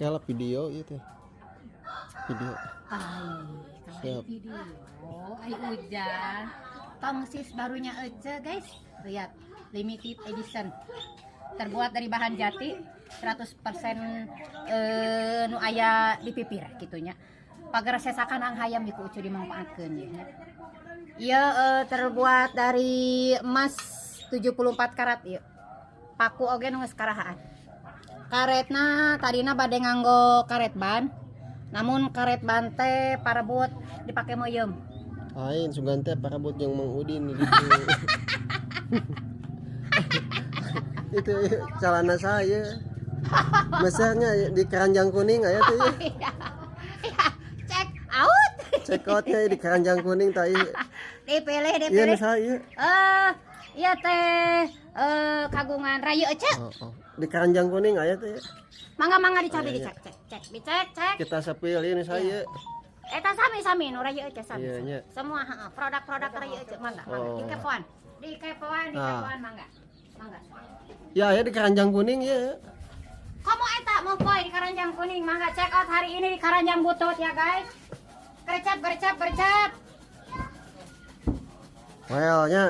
Kela video ieu teh. Video. Ai, Siap. video. Ai hujan. Tongsis barunya Ece, guys. Lihat, limited edition. Terbuat dari bahan jati, 100% nu aya di pipir gitunya. Pagar sesakan ang hayam di ku Ucu dimangpaatkeun ya. Ieu terbuat dari emas 74 karat ieu. Paku oge nu geus karahaan. Karetna tadina bade nganggo karet ban. Namun karet ban teh parebut dipake meuyeum. Lain sugan teh parabot yang Mang Udin gitu. Itu celana saya. Masanya di keranjang kuning aya tuh ya. Iya, check out. Check outnya di keranjang kuning tai. Dipilih, Iya dipilih. nu saya. Iya teh kagungan Rayu Ece. Oh. Di keranjang kuning aya tuh ya. Mangga mangga dicabi Iya. dicek cek cek dicek cek. Kita sepil ini saya. Eta sami sami nu Rayu Ece sami. Iya, Sami. nya. Semua heeh, produk-produk Rayu Ece mangga mangga Oh. dikepoan. Dikepoan, Ah. dikepoan mangga. Mangga. Ya aya di keranjang kuning ya. Komo eta mau poy di keranjang kuning mangga check out hari ini di keranjang butut ya guys. Gercep gercep gercep. Well nya.